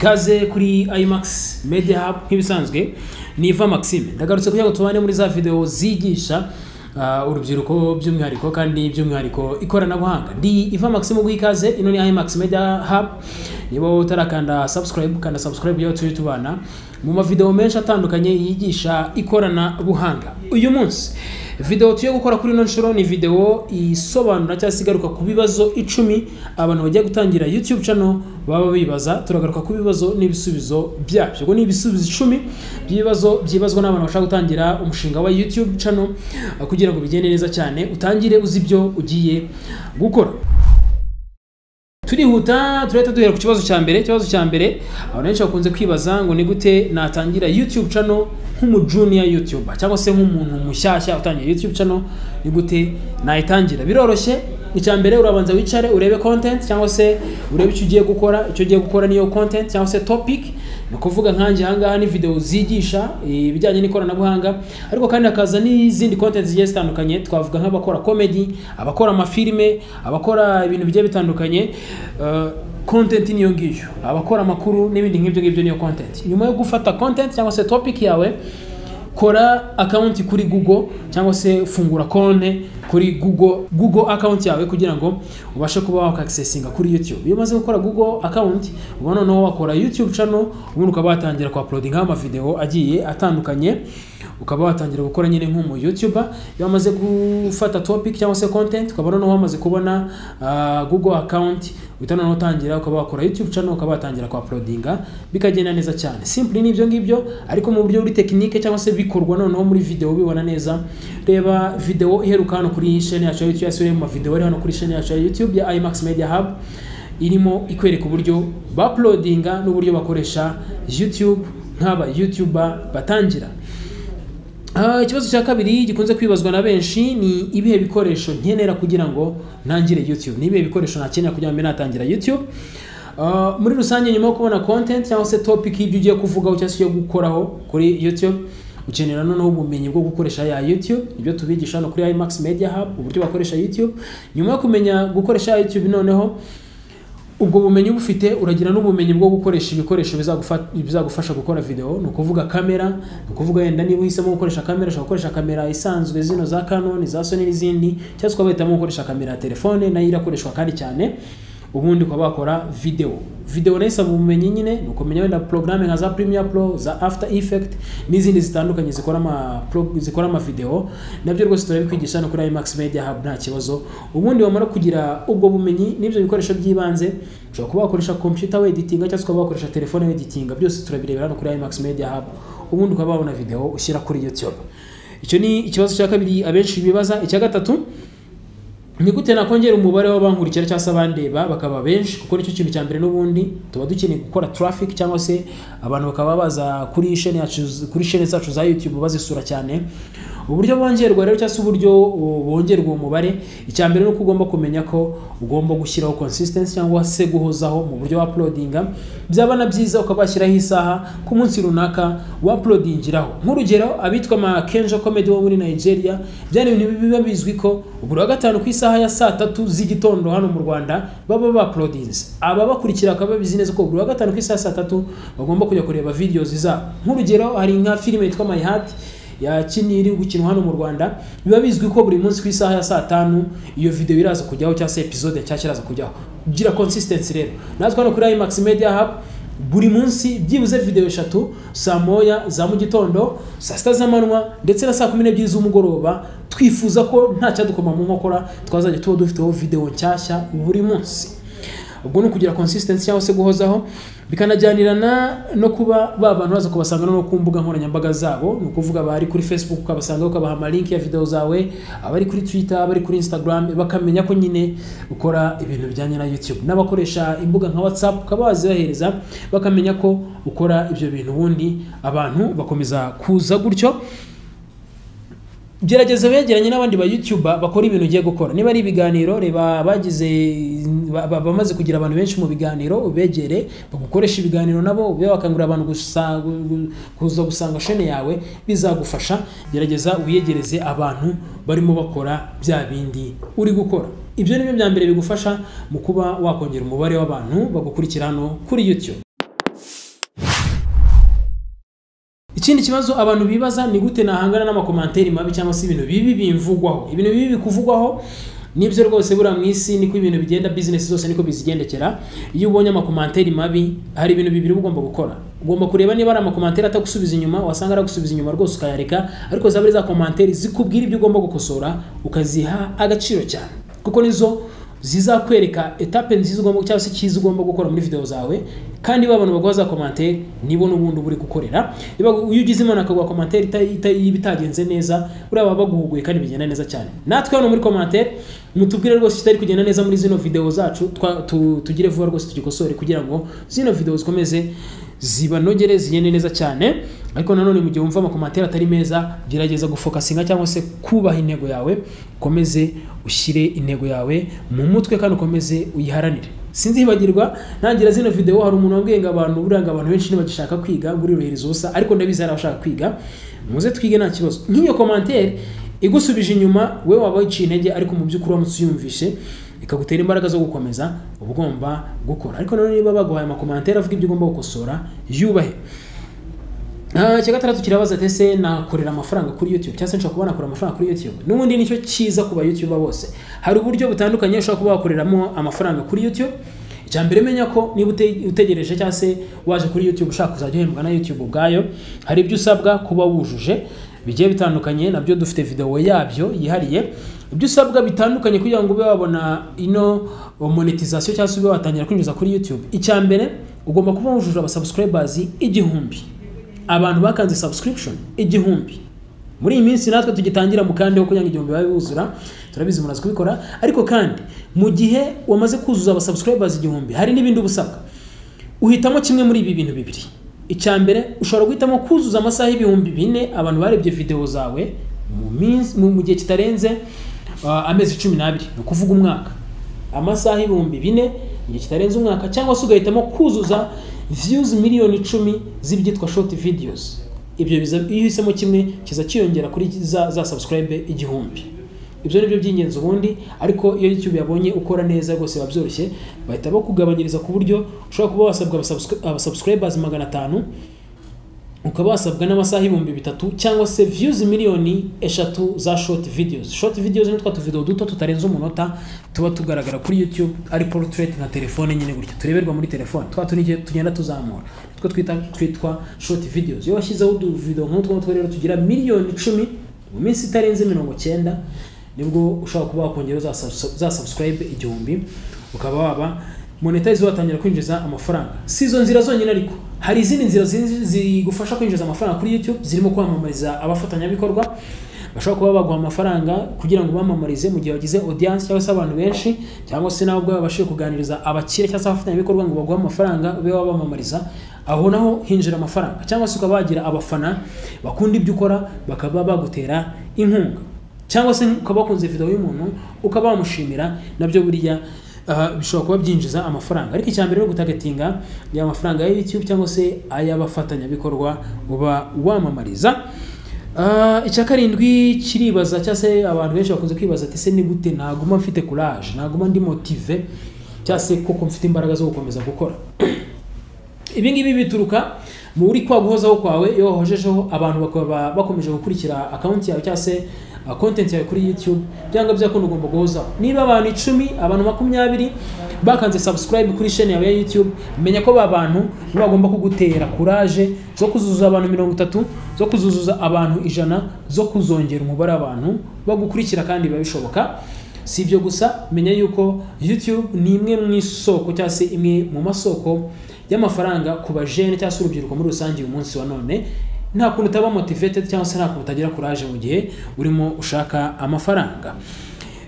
Ikaze kuri IMAX Media Hub. Nk'ibisanzwe ni Iva Maxime, ndagarutse kugira ngo tubane muri za video zigisha urubyiruko by'umwihariko, kandi by'umwihariko ikoranabuhanga. Ndi Iva Maxime, uguha ikaze. Ino ni IMAX Media Hub. Niba utarakanda subscribe, kanda subscribe kugira ngo tujye tubana mu mavideo menshi atandukanye yigisha ikoranabuhanga. Uyu munsi video tugiye gukora kuri ino nshuro ni video isobanura cyangwa se igaruka ku bibazo 10 abantu bagiye gutangira YouTube channel baba bibaza. Turagaruka ku bibazo n'ibisubizo byabyo. Ubwo ni ibisubizo 10 by'ibibazo byibazwa n'abantu bashaka gutangira umushinga wa YouTube channel, kugira ngo bigende neza cyane, utangire uzi ibyo ugiye gukora. Turihuta, turahita duhera ku kibazo cya mbere. Ikibazo cya mbere abantu benshi bakunze kwibaza ngo: ni gute natangira YouTube channel nk'umu junior YouTuber, cyangwa se nk'umuntu mushyashya utangiye YouTube channel, ni gute nayitangira? Biroroshye. Icya mbere, urabanza wicare urebe content, cyangwa se urebe icyo ugiye gukora. Icyo ugiye gukora niyo content cyangwa se topic. Ni ukuvuga nkanjye ahangaha ni video zigisha ibijyanye n'ikoranabuhanga, ariko kandi hakaza n'izindi content zigiye zitandukanye. Twavuga nk'abakora comedy, abakora amafilime, abakora ibintu bigiye bitandukanye. Content niyo ngiyo, abakora amakuru n'ibindi nk'ibyo ngibyo, niyo content. Nyuma yo gufata content cyangwa se topic yawe, kora account kuri Google, cyangwa se fungura konte kuri Google, Google account yawe, kugira ngo ubashe kuba wakaccessinga kuri YouTube. Iyo umaze gukora Google account, uba noneho wakora YouTube channel, ubundi ukaba watangira ku uploadinga ama video agiye atandukanye, ukaba watangira gukora nyine nk'umu YouTuber. Iyo wamaze gufata topic cyangwa se content, ukaba noneho wamaze kubona Google account, uhita noneho utangira ukaba wakora YouTube channel, ukaba watangira ku uploadinga, bikagenda neza cyane. Simply ni ibyo ngibyo, ariko mu buryo buri technique cyangwa se bikorwa noneho muri video ubibona neza, reba video iheruka hano kuri chaîne yacu ya YouTube, yasubiye mu video ari hano kuri chaîne yacu ya YouTube ya IMAX Media Hub, irimo ikwereka uburyo bauploadinga n'uburyo bakoresha YouTube nk'aba YouTuber batangira. Ikibazo cya kabiri gikunze kwibazwa na benshi ni: ibihe bikoresho nkenera kugira ngo ntangire YouTube? Ni ibihe bikoresho nakenera kugira ngo mbe natangira YouTube? Muri rusange, nyuma yo kubona content cyangwa se topic y'ibyo ugiye kuvugaho cyangwa se ugiye gukoraho kuri YouTube, ukenera noneho ubumenyi bwo gukoresha ya YouTube. Ibyo tubigisha hano kuri IMAX Media Hub, uburyo bakoresha YouTube. Nyuma yo kumenya gukoresha YouTube, noneho ubwo bumenyi bufite, uragira n'ubumenyi bwo gukoresha ibikoresho bizagufasha gukora video. Ni ukuvuga kamera, ni ukuvuga wenda niba uhisemo gukoresha kamera, ushobora gukoresha kamera isanzwe, zino za Canon, za Sony n'izindi, cyangwa se ukaba wahitamo gukoresha kamera ya telefone, nayo irakoreshwa kandi cyane. Ubundi ukaba wakora video. Video nayo isaba ubumenyi nyine, ni ukumenya wenda porogaramu nka za Premiere Pro, za After Effect n'izindi zitandukanye zikora ama video. Nabyo rwose turabikwigisha no kuri IMAX Media Hub, nta kibazo. Ubundi wamara kugira ubwo bumenyi n'ibyo bikoresho by'ibanze, ushobora kuba wakoresha computer weditinga, cyangwa se ukaba wakoresha telefone weditinga. Byose turabirebera hano kuri IMAX Media Hub, ubundi ukaba wabona video ushyira kuri YouTube. Icyo ni ikibazo cya kabiri abenshi bibaza. Icya gatatu: ni gute nakongera umubare w'abankurikira cyangwa se abandeba bakaba benshi? Kuko nicyo kintu cya mbere n'ubundi tuba dukeneye, gukora traffic, cyangwa se abantu bakaba baza kuri chaîne yacu, kuri chaîne zacu za YouTube, bazisura cyane. Uburyo bongerwa rero, cyangwa se uburyo bongerwa uwo mubare, icya mbere ni uko ugomba kumenya ko ugomba gushyiraho consistency, cyangwa se guhozaho mu buryo wa uploadinga. Byaba na byiza ukaba washyiraho isaha ku munsi runaka wa uploadingiraho. Nk'urugero, abitwa Makenjo Comedy wo muri Nigeria, byari ibintu biba bizwi ko buri wa gatanu ku isaha ya saa 3 z'igitondo hano mu Rwanda baba bauploadinze. Aba bakurikira bakaba babizi neza ko buri wa gatanu ku isaha ya saa 3 bagomba kujya kureba videos zabo. Nk'urugero, hari nka filime yitwa My Heart yakiniye, iri gukinwa hano mu Rwanda, biba bizwi ko buri munsi ku isaha ya saa 5 iyo video iraza kujyaho, cyangwa se episode nshyashya iraza kujyaho. Gira consistency rero. Natwe hano kuri IMAX Media Hub, buri munsi byibuze video eshatu: saa 1 za mu gitondo, saa 6 z'amanywa ndetse na saa 12 z'umugoroba. Twifuza ko nta cyadukoma mu nkokora twazajya tuba dufiteho video nshyashya buri munsi. Ubwo ni ukugira consistency cyangwa se guhozaho, bikanajyanirana no kuba ba bantu baza kubasanga no ku mbuga nkoranyambaga zabo. Ni ukuvuga bari kuri Facebook ukabasanga, ukabaha amalink ya video zawe, abari kuri Twitter, abari kuri Instagram, bakamenya ko nyine ukora ibintu bijyanye na YouTube, n'abakoresha imbuga nka WhatsApp ukaba wazibahereza, bakamenya ko ukora ibyo bintu. Ubundi abantu bakomeza kuza gutyo. Gerageza begeranye n'abandi ba YouTuber bakora ibintu ugiye gukora. Niba ari ibiganiro, reba bagize bamaze kugira abantu benshi mu biganiro, ubegere bagukoresha ibiganiro nabo, ube wakangurira abantu kuza gusanga chaîne yawe, bizagufasha. Gerageza wiyegereze abantu barimo bakora bya bindi uri gukora. Ibyo ni byo bya mbere bigufasha mu kuba wakongera umubare w'abantu bagukurikira hano kuri YouTube. Ikindi kibazo abantu bibaza ni gute nahangana n'amacommentaire mabi cyangwa se ibintu bibi bimvugwaho. Ibintu bibi bikuvugwaho nibyo rwose, buriya mu isi niko ibintu bigenda, business zose niko bizigendekera. Iyo ubonye amacommentaire mabi, hari ibintu bibiri uba ugomba gukora. Ugomba kureba niba ari amacommentaire atagusubiza inyuma, wasanga aragusubiza inyuma rwose ukayareka, ariko zaba ari za commentaire zikubwira ibyo ugomba gukosora, ukaziha agaciro cyane, kuko nizo zizakwereka étape nziza ugomba cyangwa se icyiza ugomba gukora muri video zawe. Kandi ba bantu baguha za commentaire nibo n'ubundi uba uri gukorera. Iyo ugize Imana akaguha commentaire itagenze neza, buriya baba baguhuguye kandi bigenda neza cyane. Natwe hano muri commentaire mutubwire rwose kitari kugenda neza muri zino video zacu, tugire vuba rwose tugikosore kugira ngo zino video zikomeze zibanogere, zigende neza cyane. Ariko nanone mu gihe wumva amacommentaire atari meza, gerageza gufocusinga cyangwa se kubaha intego yawe, ukomeze ushyire intego yawe mu mutwe kandi ukomeze uyiharanire. Sinzibagirwa ntangira zino video, hari umuntu wambwiye ngo abantu buriya, ngo abantu benshi ntibagishaka kwiga, ngo urirohereza ubusa, ariko ndabizi hari abashaka kwiga. Muze twige, nta kibazo. Nk'iyo commentaire igusubije inyuma, we waba wiciye intege, ariko mu by'ukuri uramutse uyumvishe ikagutera imbaraga zo gukomeza, uba ugomba gukora. Ariko nanone niba baguhaye amacommentaire avuga ibyo ugomba gukosora, yubahe. Icya gatandatu kirabaza ati: ese nakorera amafaranga kuri YouTube, cyangwa se nshobora kuba nakora amafaranga kuri YouTube? N'ubundi nicyo cyiza ku ba YouTuber bose, hari uburyo butandukanye ushobora kuba wakoreramo amafaranga kuri YouTube. Icya mbere, menya ko niba utegereje cyangwa se waje kuri YouTube ushaka kuzajya uhembwa na YouTube ubwayo, hari ibyo usabwa kuba wujuje bigiye bitandukanye. Nabyo dufite video yabyo yihariye, ibyo usabwa bitandukanye kugira ngo ube wabona ino monetization cyangwa se ube watangira kwinjiza kuri YouTube. Icya mbere, ugomba kuba wujuje aba subscribers 1000, abantu bakanze subscription 1000. Muri iyi minsi natwe tugitangira mu kandi kugira ngo 1000 babe buzura, turabizi murazi kubikora. Ariko kandi mu gihe wamaze kuzuza aba subscribers 1000, hari n'ibindi ubusabwa. Uhitamo kimwe muri ibi bintu bibiri. Icya mbere, ushobora guhitamo kuzuza amasaha 4000 abantu barebye video zawe mu minsi mu gihe kitarenze amezi 12, ni ukuvuga umwaka, amasaha 4000 mu gihe kitarenze umwaka, cyangwa se ugahitamo kuzuza views 10,000,000 z'ibyitwa short videos. Ibyo biza, iyo uhisemo kimwe kiza kiyongera kuri za subscribe 1000. Ibyo ni byo by'ingenzi ubundi. Ariko iyo YouTube yabonye ukora neza rwose biba byoroshye, bahita bakugabanyiriza ku buryo ushobora kuba wasabwa aba subscribers 500, ukaba wasabwa n'amasaha 3000 cyangwa se views 3 miliyoni za short videos. Short videos ni twa tuvideo duto tutarenze umunota, tuba tugaragara kuri YouTube ari portrait na telefone nyine gutya, tureberwa muri telefone, twa tunige tugenda tuzamura, nitwo twitwa short videos. Iyo washyizeho udu video nk'utwo ngutwo rero tugira 10,000,000 mu minsi itarenze 90, nibwo ushobora kuba wakongera za subscribe 1000, ukaba waba monetize, watangira kwinjiza amafaranga. Si izo nzira zonyine ariko, hari izindi nzira zigufasha kwinjiza amafaranga kuri YouTube, zirimo kwamamariza abafatanyabikorwa bashobora kuba baguha amafaranga kugira ngo bamamarize mu gihe wagize audience cyangwa se abantu benshi, cyangwa se nawe ubwawe babashije kuganiriza abakire cyangwa se abafatanyabikorwa ngo baguhe amafaranga ube wabamamariza. Aho naho hinjira amafaranga. Cyangwa se ukaba wagira abafana bakunda ibyo ukora bakaba bagutera inkunga, cyangwa se ukaba wakunze video y'umuntu ukaba wamushimira, nabyo buriya bishobora kuba byinjiza amafaranga. Ariko icya mbere ni ugutargetinga ya mafaranga ya YouTube cyangwa se ay'abafatanyabikorwa uba wamamariza. Icya karindwi kiribaza, cyangwa se abantu benshi bakunze kwibaza ati: ese ni gute naguma mfite courage, naguma ndi motivé, cyangwa se koko mfite imbaraga zo gukomeza gukora? Ibi ngibi bituruka muri kwa guhozaho kwawe. Iyo wahojejeho, abantu bakaba bakomeje gukurikira account yawe cyangwa se content yawe kuri YouTube, byanga byakunda ugomba guhozaho. Niba abantu 10, abantu 20 bakanze subscribe kuri chaîne yawe ya YouTube, menya ko ba bantu nibo bagomba kugutera courage zo kuzuza abantu 30, zo kuzuzuza abantu 100, zo kuzongera umubare w'abantu bagukurikira, kandi biba bishoboka. Si ibyo gusa, menya yuko YouTube ni imwe mu isoko cyangwa se imwe mu masoko y'amafaranga ku bajene cyangwa se urubyiruko muri rusange. Uyu munsi wa none nta kuntu utaba motivated cyangwa se nta kuntu utagira courage mu gihe urimo ushaka amafaranga.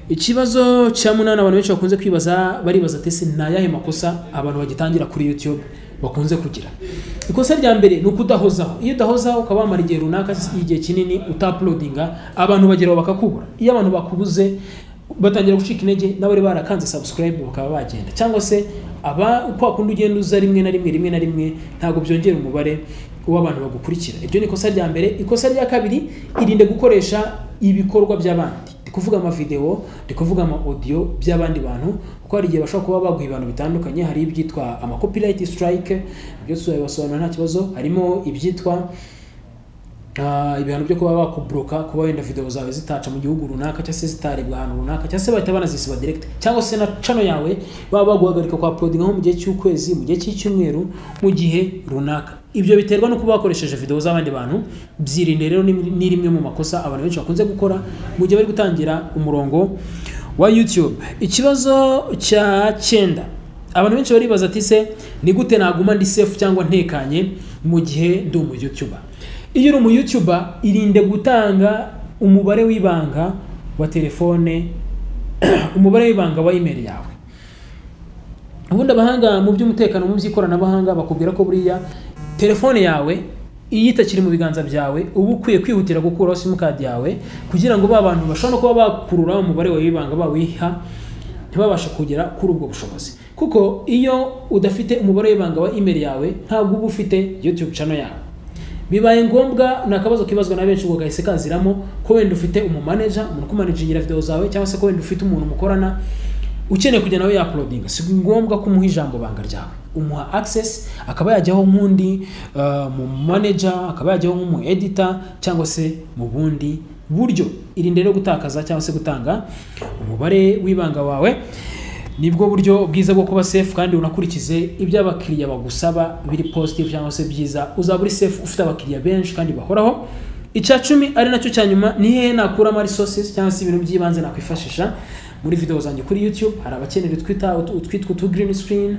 Ikibazo cya munani abantu benshi bakunze kwibaza, baribaza ati: ese ni ayahe makosa abantu bagitangira kuri YouTube bakunze kugira? Ikosa rya mbere ni ukudahozaho. Iyo udahozaho, ukaba wamara igihe runaka, igihe kinini utauploadinga, abantu bageraho bakakubura. Iyo abantu bakubuze batangira gucika intege, n'abari barakanze subscribe bakaba bagenda, cyangwa se aba kwa kundi ugenda uza rimwe na rimwe, rimwe na rimwe, ntabwo byongera umubare w'abantu bagukurikira. Iryo ni ikosa rya mbere. Ikosa rya kabiri, irinde gukoresha ibikorwa by'abandi. Ndi kuvuga ama video, ndi kuvuga ama audio by'abandi bantu, kuko hari igihe bashobora kuba baguha ibintu bitandukanye. Hari ibyitwa ama copyright strike, ibyo tuzabibasobanura nta kibazo. Harimo ibyitwa Ibihano byo kuba bakubloka, kuba wenda video zawe zitaca mu gihugu runaka, cyangwa se zitarebwa ahantu runaka, cyangwa se bahita banazisiba direct, cyangwa se na channel yawe baba baguhagarika kwa uploading nko mu gihe cy'ukwezi, mu gihe cy'icyumweru, mu gihe runaka. Ibyo biterwa no kuba wakoresheje video z'abandi bantu. Byirinde rero, ni rimwe mu makosa abantu benshi bakunze gukora mu gihe bari gutangira umurongo wa YouTube. Ikibazo cya 9, abantu benshi baribaza ati: "Se ni gute naguma ndi safe cyangwa ntekanye mu gihe ndi umu YouTuber?" Iyo uri umu YouTuber, irinde gutanga umubare w'ibanga wa telefone, umubare w'ibanga wa email yawe. Ubundi abahanga mu by'umutekano mu by'ikoranabuhanga bakubwira ko buriya telefone yawe iyo itakiri mu biganza byawe, uba ukwiye kwihutira gukuraho simukadi yawe, kugira ngo ba bantu bashobora no kuba bakurura umubare wawe w'ibanga bawiha ntibabashe kugera kuri ubwo bushobozi. Kuko iyo udafite umubare w'ibanga wa email yawe, ntabwo uba ufite YouTube channel yawe. Bibaye ngombwa, ni akabazo kibazwa na benshi, ubwo gahise kaziramo ko wenda ufite umumanager, umuntu ukumanagingira video zawe, cyangwa se ko wenda ufite umuntu mukorana ukeneye kujya nawe yauploadinga, si ngombwa ko umuha ijambo banga ryawe. Umuha access akaba yajyaho nk'undi mu manager, akaba yajyaho nk'umu editor, cyangwa se mu bundi buryo. Irinde rero gutakaza cyangwa se gutanga umubare w'ibanga wawe, nibwo buryo bwiza bwo kuba safe. Kandi unakurikize ibyo abakiriya bagusaba biri positive cyangwa se byiza, uzaba uri safe, ufite abakiriya benshi kandi bahoraho. Icya 10, ari nacyo cya nyuma: ni hehe nakuramo resources cyangwa se ibintu by'ibanze nakwifashisha muri video zanjye kuri YouTube? Hari abakenera utwita utwitwa utu green screen,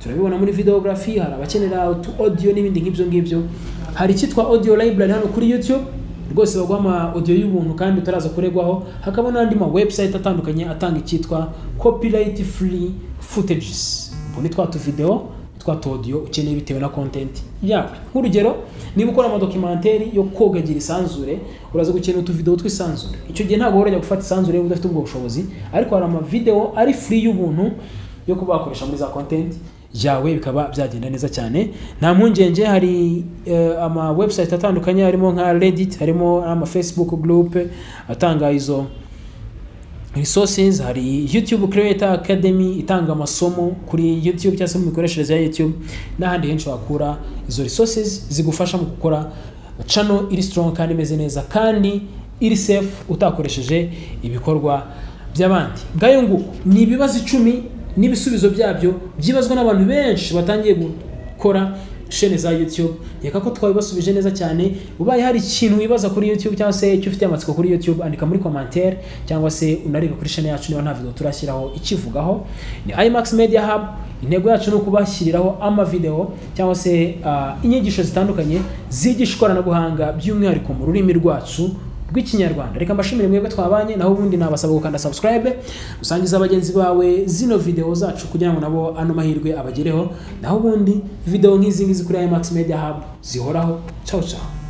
turabibona muri videography, hari abakenera utu audio n'ibindi nk'ibyo ngibyo. Hari icyitwa audio library hano kuri YouTube, rwose baguha ama audio y'ubuntu kandi utaraza kuregwaho. Hakaba n'andi ma website atandukanye atanga icyitwa copyright free footages. Ubwo ni twa tu video, twa tu audio ukeneye bitewe na content yawe. Nk'urugero, niba ukora amadocumentary yo kogagira isanzure, uraza gukenera utu video tw'isanzure. Icyo gihe ntabwo wajya gufata isanzure udafite ubwo bushobozi, ariko hari ama video ari free y'ubuntu yo kuba wakoresha muri za content yawe, bikaba byagenda neza cyane, nta mpungenge. Hari ama website atandukanye, harimo nka Reddit, harimo ama Facebook group atanga izo resources, hari YouTube Creator Academy itanga amasomo kuri YouTube cyangwa se mu mikoreshereze ya YouTube, n'ahandi henshi wakura izo resources zigufasha mu gukora channel iri strong kandi imeze neza kandi iri safe, utakoresheje ibikorwa by'abandi. Ngayo nguko, ni ibibazo 10 n'ibisubizo byabyo byibazwa n'abantu benshi batangiye gukora chaîne za YouTube. Reka ko twabibasubije neza cyane. Ubaye hari ikintu wibaza kuri YouTube cyangwa se icyo ufite amatsiko kuri YouTube, andika muri commentaire, cyangwa se unarebe kuri chaîne yacu niba nta video turashyiraho ikivugaho. Ni IMAX Media Hub. Intego yacu ni ukubashyiriraho ama video cyangwa se inyigisho zitandukanye zigisha ikoranabuhanga, by'umwihariko mu rurimi rwacu rw'Ikinyarwanda. Reka mbashimire mwebwe twabanye. Naho ubundi nabasaba gukanda subscribe, usangiza bagenzi bawe zino video zacu kugira ngo nabo ano mahirwe abagereho. Naho ubundi video nk'izi ngizi kuri IMAX Media Hub zihoraho. Ciao ciao.